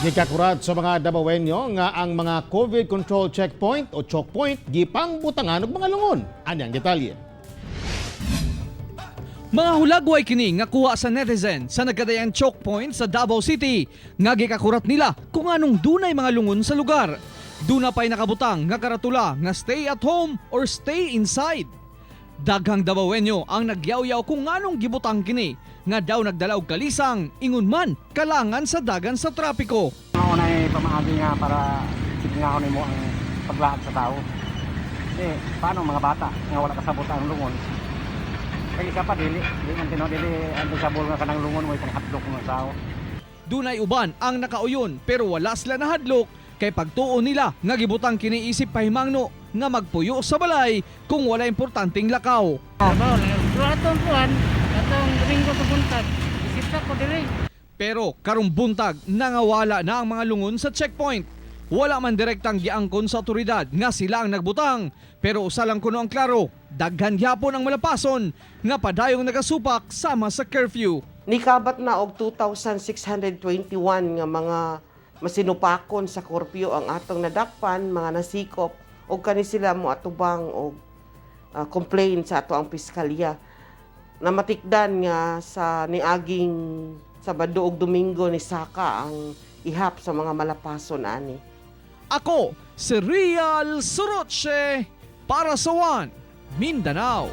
Nikakurat sa mga Dabawenyo nga ang mga COVID control checkpoint o choke point gipangbutangan og mga lungon. Ani ang detalye. Mga hulagway kini nga kuha sa netizen sa nagkadayang choke point sa Davao City nga gikakurat nila kung anong dunay mga lungon sa lugar. Duna pa'y nakabutang nga karatula nga stay at home or stay inside. Daghang Dabawenyo ang nagyawyaw kung nganong gibutang kini nga daw nagdala og kalisang, ingon man kalangan sa dagan sa trapiko. Ako na pamaagi nga para signahon nimo ang paglaag sa tao. Eh, paano mga bata nga wala kasabot ang lungon? Kay isa pa dili, dili man tinuod dili ang sabol nga kanang lungon mo isang hadlok ng tao. Dunay uban ang nakauyon pero wala sila nahadlok kay pagtuo nila nga gibutang kini isip pahimangno nga magpuyo sa balay kung wala importanteng lakaw. Trabaho lang. Pero atong kuan, atong Domingo sa buntag, isip ko dili. Pero karong buntag, nangawala na ang mga lungon sa checkpoint. Wala man direktang giangkon sa otoridad nga sila ang nagbutang. Pero usa lang kuno ang klaro, daghan gyapon ang malapason nga padayong nagasupak sama sa curfew. Nikabat na og 2,621 nga mga masinupakon sa curfew ang atong nadakpan, mga nasikop, og kani sila mo atubang og complaint sa ato ang piskalya. Namatikdan nga sa niaging Sabado ug Domingo ni saka ang ihap sa mga malapason ani. Ako si Real Soroche para sa One Mindanao.